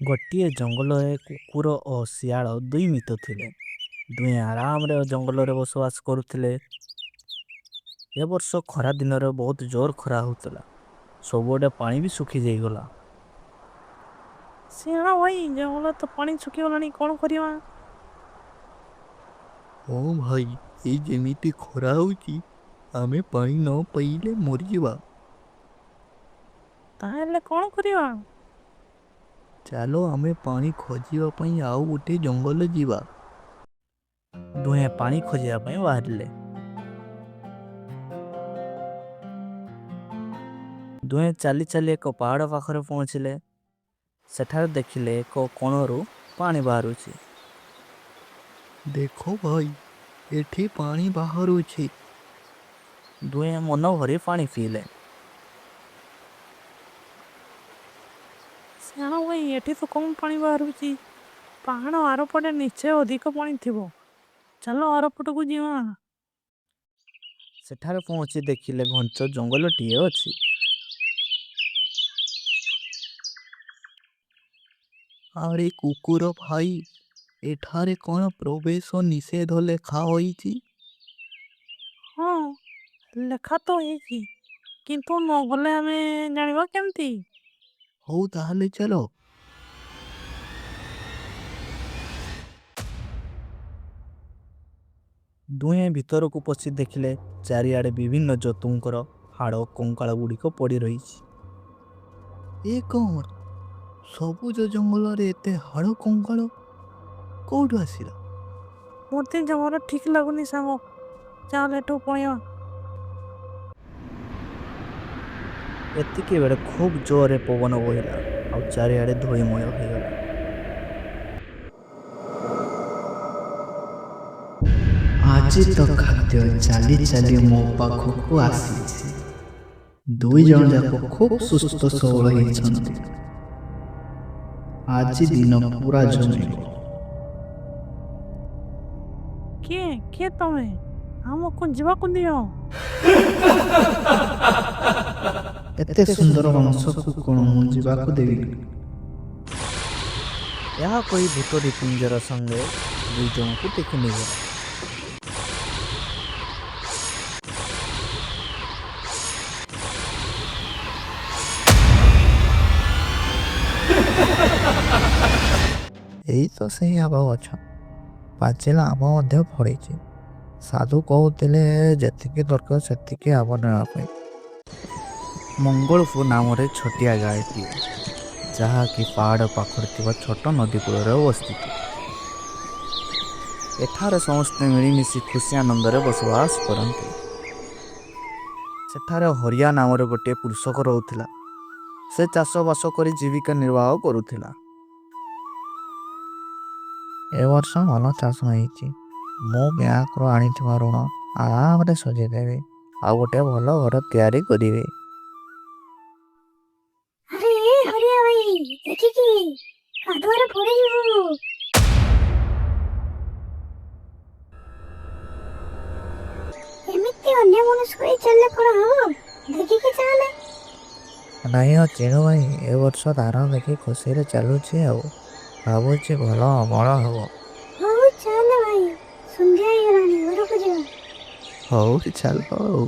ଗୋଟିଏ ଜଙ୍ଗଲରେ କୁକୁର ଓ ଶିଆଳ ଦୁଇ ମିତ୍ର ଥିଲେ। ଦୁହେଁ ଆରାମରେ ଜଙ୍ଗଲରେ ବସବାସ କରୁଥିଲେ। ଏ ବର୍ଷ ଖରା ଦିନରେ ବହୁତ ଜୋର ଖରା ହେଉଥିଲା। ସବୁଆଡେ ପାଣି ବି ଶୁଖି ଯାଇଗଲା। ଶିଆଳ ଭାଇ, ଜଙ୍ଗଲ ତ ପାଣି ଶୁଖିଗଲାଣି, କଣ କରିବା? ହଁ ଭାଇ, ଏ ଯେମିତି ଖରା ହଉଛି, ଆମେ ପାଣି ନ ପାଇଲେ ମରିଯିବା। ତାହେଲେ କଣ କରିବା? ଚାଲ ଆମେ ପାଣି ଖୋଜିବା ପାଇଁ ଆଉ ଗୋଟେ ଜଙ୍ଗଲ ଯିବା। ଦୁହେଁ ପାଣି ଖୋଜିବା ପାଇଁ ବାହାରିଲେ। ଦୁହେଁ ଚାଲି ଚାଲି ଏକ ପାହାଡ଼ ପାଖରେ ପହଞ୍ଚିଲେ। ସେଠାରେ ଦେଖିଲେ ଏକ କୋଣରୁ ପାଣି ବାହାରୁଛି। ଦେଖ ଭାଇ, ଏଠି ପାଣି ବାହାରୁଛି। ଦୁହେଁ ମନ ଭରି ପାଣି ପିଇଲେ। ଶିଆଳ ଭାଇ, ଏଠି ତ କମ ପାଣି ବାହାରୁଛି। ପାହାଡ଼ ଆରପଟେ ନିଶ୍ଚୟ ଅଧିକ ପାଣି ଥିବ। ଚାଲ ଆରପଟକୁ ଯିବା। ସେଠାରେ ପହଞ୍ଚି ଦେଖିଲେ ଘଞ୍ଚ ଜଙ୍ଗଲଟିଏ ଅଛି। ଆରେ କୁକୁର ଭାଇ, ଏଠାରେ କଣ ପ୍ରବେଶ ନିଷେଧ ଲେଖା ହୋଇଛି? ହଁ, ଲେଖା ତ ହେଇଛି, କିନ୍ତୁ ନ ଗଲେ ଆମେ ଜାଣିବା କେମିତି? ହଉ ତାହେଲେ ଚାଲ। ଦୁହେଁ ଭିତରକୁ ପଶି ଦେଖିଲେ ଚାରିଆଡ଼େ ବିଭିନ୍ନ ଜନ୍ତୁଙ୍କର ହାଡ଼ କଙ୍କାଳ ଗୁଡ଼ିକ ପଡ଼ି ରହିଛି। ଏ କଣ, ସବୁଜ ଜଙ୍ଗଲରେ ଏତେ ହାଡ଼ କଙ୍କାଳ କୋଉଠୁ ଆସିଲା? ମୋତେ ଜମାରୁ ଠିକ ଲାଗୁନି ସାଙ୍ଗ, ଚାଲ ଏଠୁ ପଳେଇବା। ଏତିକି ବେଳେ ଖୁବ ଜୋରରେ ପବନ ବହିଲା ଆଉ ଚାରିଆଡ଼େ ଧୂଳିମୟ ହେଇଗଲା। ଆଜି ତ ଖାଦ୍ୟ ଚାଲି ଚାଲି ମୋ ପାଖକୁ ଆସିଛି। ଦୁଇ ଜଣ ଯାକ ଖୁବ୍ ସୁସ୍ଥ ସବଳ ହେଇଛନ୍ତି। ଆଜି ଦିନ ପୁରା ଜମିବ। କିଏ କିଏ ତମେ? ଆମକୁ ଯିବାକୁ ଦିଅ। ଏତେ ସୁନ୍ଦର ମାଂସକୁ କଣ ମୁଁ ଯିବାକୁ ଦେବି? ଏହା କହି ଭୂତଟି ପିଞ୍ଜରା ସଙ୍ଗେ ଦୁଇ ଜଣଙ୍କୁ ଟେକି ନେଇଗଲା। ଏଇ ତ ସେଇ ଆମ୍ବ ଗଛ, ପାଚିଲା ଆମ୍ବ ମଧ୍ୟ ଫଳିଛି। ସାଧୁ କହୁଥିଲେ ଯେତିକି ଦରକାର ସେତିକି ଆମ୍ବ ନେବା ପାଇଁ। ମଙ୍ଗଳପୁର ନାମରେ ଛୋଟିଆ ଗାଁଟିଏ, ଯାହାକି ପାହାଡ଼ ପାଖରେ ଥିବା ଛୋଟ ନଦୀ କୂଳରେ ଅବସ୍ଥିତ। ଏଠାରେ ସମସ୍ତେ ମିଳିମିଶି ଖୁସି ଆନନ୍ଦରେ ବସବାସ କରନ୍ତି। ସେଠାରେ ହରିଆ ନାମରେ ଗୋଟିଏ କୃଷକ ରହୁଥିଲା। ସେ ଚାଷବାସ କରି ଜୀବିକା ନିର୍ବାହ କରୁଥିଲା। ଏ ବର୍ଷ ଭଲ ଚାଷ ହେଇଛି। ମୁଁ ବ୍ୟାଙ୍କରୁ ଆଣିଥିବା ଋଣ ଆରାମରେ ସୁଝିଦେବି ଆଉ ଗୋଟେ ଭଲ ଘର ତିଆରି କରିବି। ଆରେ ଏ ହରିଆ ଭାଇ, ଦେଖିକି, କାଦୁଅରେ ପଡିଯିବୁ। ଏମିତି ଅନ୍ୟ ମନସ୍କ ହେଇ ଚାଲିଲେ କଣ ହବ? ଦେଖିକି ଚାଲେ। ନାଇଁ ଆଉ ଚିଣୁ ଭାଇ, ଏ ବର୍ଷ ଧାନ ଦେଖି ଖୁସିରେ ଚାଲୁଛି ଆଉ ଭାବୁଛି ଭଲ ଅମଳ ହବ। ହଉ ଚାଲ ଭାଇ, ସନ୍ଧ୍ୟା ହେଇଗଲାଣି, ଘରକୁ ଯିବା। ହଉ ଚାଲ ଆଉ।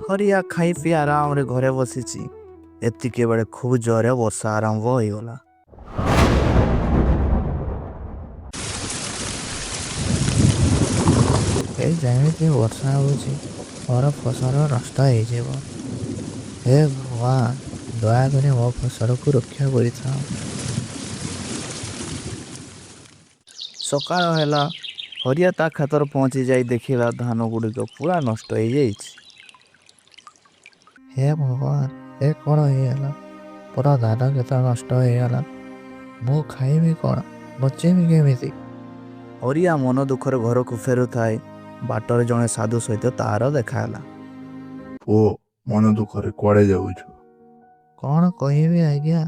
ହରିଆ ଖାଇ ପିଇ ଆରାମରେ ଘରେ ବସିଛି। ଏତିକି ବେଳେ ଖୁବ ଜୋରରେ ବର୍ଷା ଆରମ୍ଭ ହେଇଗଲା। ଏ ଯେମିତି ବର୍ଷା ହଉଛି, ମୋର ଫସଲ ନଷ୍ଟ ହେଇଯିବ। ହେ ଭଗବାନ, ଦୟାକରି ମୋ ଫସଲକୁ ରକ୍ଷା କରିଥାଅ। ସକାଳ ହେଲା। ହରିଆ ତା କ୍ଷେତରେ ପହଞ୍ଚି ଯାଇ ଦେଖିଲା ଧାନ ଗୁଡ଼ିକ ପୁରା ନଷ୍ଟ ହେଇଯାଇଛି। ହେ ଭଗବାନ, ଏ କଣ ହେଇଗଲା? ପୁରା ଧାନ କ୍ଷେତ ନଷ୍ଟ ହେଇଗଲା। ମୁଁ ଖାଇବି କଣ? ବଞ୍ଚିବି କେମିତି? ହରିଆ ମନ ଦୁଃଖରେ ଘରକୁ ଫେରୁଥାଏ। ବାଟରେ ଜଣେ ସାଧୁ ସହିତ ତାର ଦେଖା ହେଲା। ପୁଅ, ମନ ଦୁଃଖରେ କୁଆଡ଼େ ଯାଉଛୁ? କଣ କହିବି ଆଜ୍ଞା,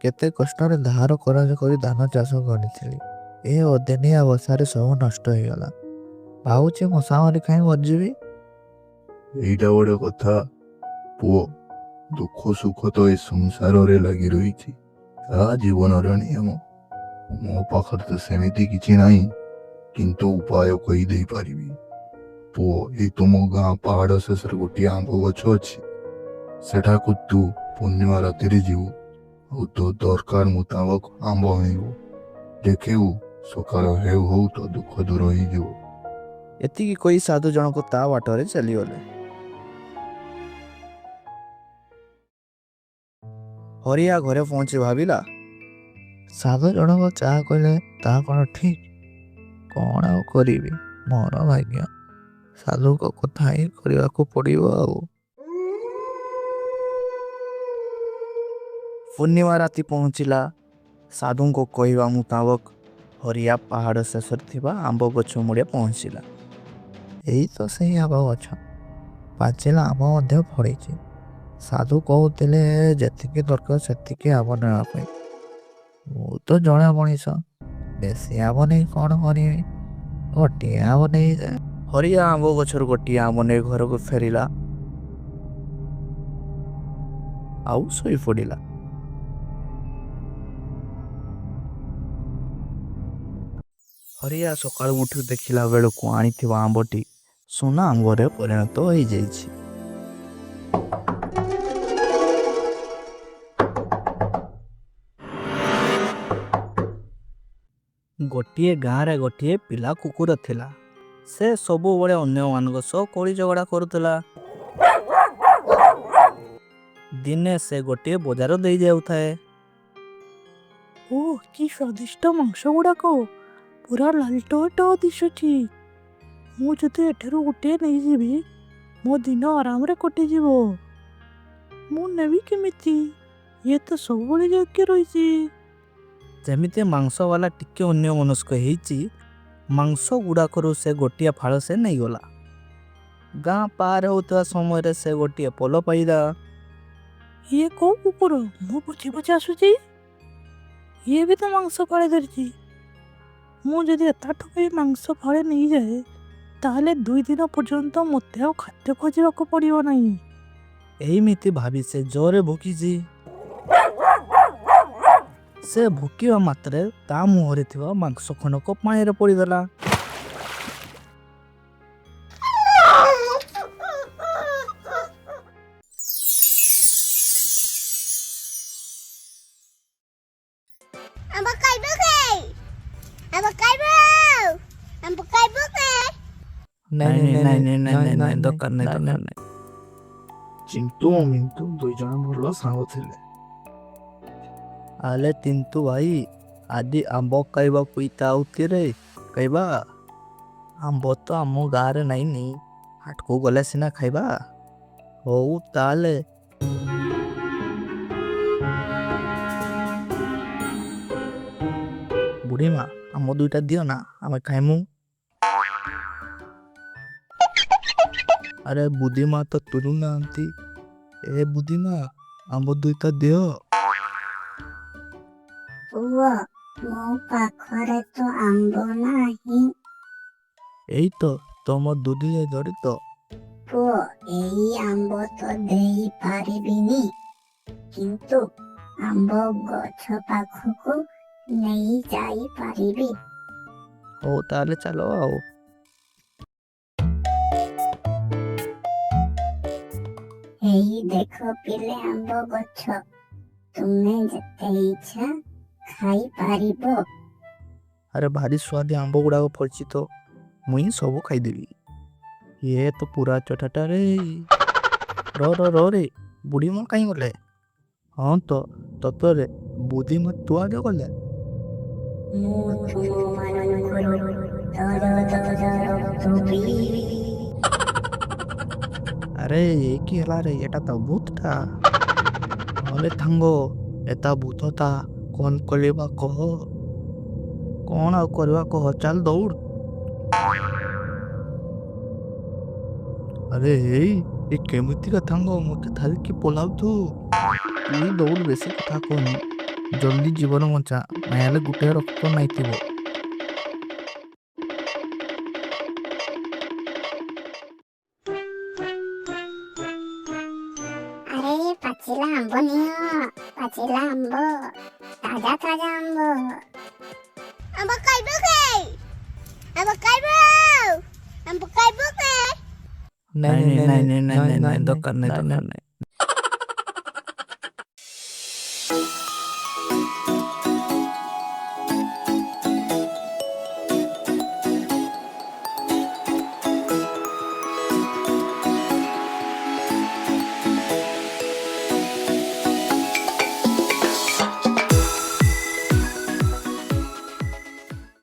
କେତେ କଷ୍ଟରେ ଧାର କରଜ କରି ଧାନ ଚାଷ କରିଥିଲି। ଏ ଅଦିନିଆ ବର୍ଷାରେ ସବୁ ନଷ୍ଟ ହେଇଗଲା। ଭାବୁଛି ମଶା ମାରି ଖାଇ ମରିଯିବି। ଏଇଟା ଗୋଟେ କଥା ପୁଅ, ଦୁଃଖ ସୁଖ ତ ଏ ସଂସାରରେ ଲାଗି ରହିଛି, ଏହା ଜୀବନର ନିୟମ। ମୋ ପାଖରେ ତ ସେମିତି କିଛି ନାହିଁ, କିନ୍ତୁ ଉପାୟ କହି ଦେଇପାରିବି। ପୁଅ, ଏଇ ତୁମ ଗାଁ ପାହାଡ଼ ଶେଷରେ ଗୋଟିଏ ଆମ୍ବ ଗଛ ଅଛି। ସେଠାକୁ ତୁ ପୂର୍ଣ୍ଣିମା ରାତିରେ ଯିବୁ ଆଉ ତୋ ଦରକାର ମୁତାବକ ଆମ୍ବ ଆଣିବୁ। ଦେଖିବୁ ସକାଳ ହେଉ ହେଉ ତୋ ଦୁଃଖ ଦୂର ହେଇଯିବ। ଏତିକି କହି ସାଧୁ ଜଣକ ତା ବାଟରେ ଚାଲିଗଲେ। ହରିଆ ଘରେ ପହଞ୍ଚି ଭାବିଲା, ସାଧୁ ଜଣକ ଯାହା କହିଲେ ତାହା କ'ଣ ଠିକ୍? କ'ଣ ଆଉ କରିବି, ମୋର ଭାଗ୍ୟ, ସାଧୁଙ୍କ କଥା ହିଁ କରିବାକୁ ପଡ଼ିବ। ଆଉ ପୂର୍ଣ୍ଣିମା ରାତି ପହଞ୍ଚିଲା। ସାଧୁଙ୍କ କହିବା ମୁତାବକ ହରିଆ ପାହାଡ଼ ଶେଷରେ ଥିବା ଆମ୍ବ ଗଛ ମୂଳେ ପହଞ୍ଚିଲା। ଏଇ ତ ସେଇ ଆମ୍ବ ଗଛ, ପାଚିଲା ଆମ୍ବ ମଧ୍ୟ ଫଳିଛି। ସାଧୁ କହୁଥିଲେ ଯେତିକି ଦରକାର ସେତିକି ଆମ୍ବ ନେବା ପାଇଁ। ମୁଁ ତ ଜଣେ ମଣିଷ, ବେଶୀ ଆମ୍ବ ନେଇ କ'ଣ କରିବି? ଗୋଟିଏ ଆମ୍ବ ନେଇଯାଏ। ହରିଆ ଆମ୍ବ ଗଛରୁ ଗୋଟିଏ ଆମ୍ବ ନେଇ ଘରକୁ ଫେରିଲା ଆଉ ଶୋଇପଡ଼ିଲା। ହରିଆ ସକାଳୁ ଉଠି ଦେଖିଲା ବେଳକୁ ଆଣିଥିବା ଆମ୍ବଟି ସୁନା ଆମ୍ବରେ ପରିଣତ ହୋଇଯାଇଛି। ଗୋଟିଏ ଗାଁରେ ଗୋଟିଏ ପିଲା କୁକୁର ଥିଲା। ସେ ସବୁବେଳେ ଅନ୍ୟମାନଙ୍କ ସହ କଳି ଝଗଡ଼ା କରୁଥିଲା। ଦିନେ ସେ ଗୋଟିଏ ବଜାର ଦେଇ ଯାଉଥାଏ। ଓ, କି ସ୍ୱାଦିଷ୍ଟ ମାଂସ ଗୁଡ଼ାକ, ପୁରା ଲାଲ ଟୋ ଦିଶୁଛି। ମୁଁ ଯଦି ଏଠାରୁ ଗୋଟିଏ ନେଇଯିବି, ମୋ ଦିନ ଆରାମରେ କଟିଯିବ। ମୁଁ ନେବି କେମିତି? ଇଏ ତ ସବୁବେଳେ ଜଗି ରହିଛି। ଯେମିତି ମାଂସବାଲା ଟିକେ ଅନ୍ୟମନସ୍କ ହେଇଛି, ମାଂସ ଗୁଡ଼ାକରୁ ସେ ଗୋଟିଏ ଫାଳ ସେ ନେଇଗଲା। ଗାଁ ପାର ହେଉଥିବା ସମୟରେ ସେ ଗୋଟିଏ ପୋଲ ପାଇଲା। ଇଏ କୋଉ କୁକୁର ମୋ ପଛେ ପଛେ ଆସୁଛି? ଇଏ ବି ତ ମାଂସ ଫାଳେ ଧରିଛି। ମୁଁ ଯଦି ତାଠୁ ବି ମାଂସ ଫାଳେ ନେଇଯାଏ, ତାହେଲେ 2 ଦିନ ପର୍ଯ୍ୟନ୍ତ ମୋତେ ଆଉ ଖାଦ୍ୟ ଖୋଜିବାକୁ ପଡ଼ିବ ନାହିଁ। ଏଇମିତି ଭାବି ସେ ଜୋରରେ ଭୁକିଛି। ସେ ଭୁକିବା ମାତ୍ରେ ତା ମୁହଁରେ ଥିବା ମାଂସ ଖଣ୍ଡକ ପାଣିରେ ପଡ଼ିଗଲା। ଆମ୍ବ ଖାଇବୁ କି? ଆମ୍ବ ଖାଇବୁ? ଆମ୍ବ ଖାଇବୁ କି? ନାଇଁ ନାଇଁ ନାଇଁ ନାଇଁ ନାଇଁ, ଦରକାର ନାଇଁ, ଦରକାର ନାଇଁ। ଚିଣ୍ଟୁ ଓ ମିଣ୍ଟୁ ଦୁଇ ଜଣ ଭଲ ସାଙ୍ଗ ଥିଲେ। ଆଲେ ତିନ୍ତୁ ଭାଇ, ଆଜି ଆମ୍ବ ଖାଇବାକୁ ଇଚ୍ଛା ହଉଛି ରେ, ଖାଇବା? ଆମ୍ବ ତ ଆମ ଗାଁରେ ନାଇଁନି, ହାଟକୁ ଗଲେ ସିନା ଖାଇବା। ହଉ ତାହେଲେ। ବୁଢ଼ୀ ମା, ଆମ ଦୁଇଟା ଦିଅ ନା, ଆମେ ଖାଇମୁ। ଆରେ ବୁଢ଼ୀ ମା ତ ତୁରୁନାହାନ୍ତି। ଏ ବୁଢ଼ୀ ମା, ଆମ୍ବ ଦୁଇଟା ଦିଅ। ପୁଅ, ମୋ ପାଖରେ ତ ଆମ୍ବ ନାହିଁ। ଏଇ ତ ତମ ଦୁଧିରେ ଜଡ଼ିତ। ପୁଅ, ଏଇ ଆମ୍ବ ତ ଦେଇପାରିବିନି, କିନ୍ତୁ ଆମ୍ବ ଗଛ ପାଖକୁ ନେଇ ଯାଇପାରିବି। ହଉ ତାହେଲେ ଚାଲ। ଆଉ ଏଇ ଦେଖ ପିଲେ ଆମ୍ବ ଗଛ, ତୁମେ ଯେତେ ଇଚ୍ଛା ଖାଇପାରିବ। ଆରେ ଭାରି ସୁଆଦି ଆମ୍ବ ଗୁଡ଼ାକ ଫଳିଛି ତ, ମୁଇଁ ସବୁ ଖାଇଦେବି। ଇଏ ତ ପୁରା ଚଟାଟା ରେ। ର ର ର ରେ, ବୁଢ଼ୀ ମା କାହିଁ ଗଲେ? ହଁ ତ, ତତରେ ବୁଢ଼ୀ ମା ତୁଆଡ଼େ ଗଲେ? ମୁଁ ତୁମମାନଙ୍କର ଦରଦ ରକ୍ତ ପିଇବି। ଆରେ ଏ କି ହେଲା ରେ, ଏଟା ତ ଭୂତଟା। ଆରେ ଥାଙ୍ଗ, ଏଟା ଭୂତଟା, କଣ କରିବା କହ? କଣ ଆଉ କରିବା କହ, ଚାଲ ଦୌଡ଼। ଆରେ ଏଇ, ଏ କେମିତିକା ଥାଙ୍ଗ, ମତେ ଧରିକି ପଲାଉଛୁ। ତୁଇ ଦୌଡ଼, ବେଶୀ କଥା କହନି, ଜଲ୍ଦି ଜୀବନ ବଞ୍ଚା, ନାଇଁ ହେଲେ ଗୋଟେ ରକ୍ତ ନାଇଥିବ। ପାଚିଲା ଆମ୍ବ ନିଅ, ପାଚିଲା ଆମ୍ବ, ତାଜା ତାଜା ଆମ୍ବ। ଆମ୍ବ ଖାଇବୁ କି? ଆମ୍ବ ଖାଇବୁ? ଆମ୍ବ ଖାଇବୁ କି? ନାଇଁ ନାଇଁ ନାଇଁ ନାଇଁ ନାଇଁ ନାଇଁ, ଦରକାର ନାଇଁ, ଦରକାର ନାଇଁ।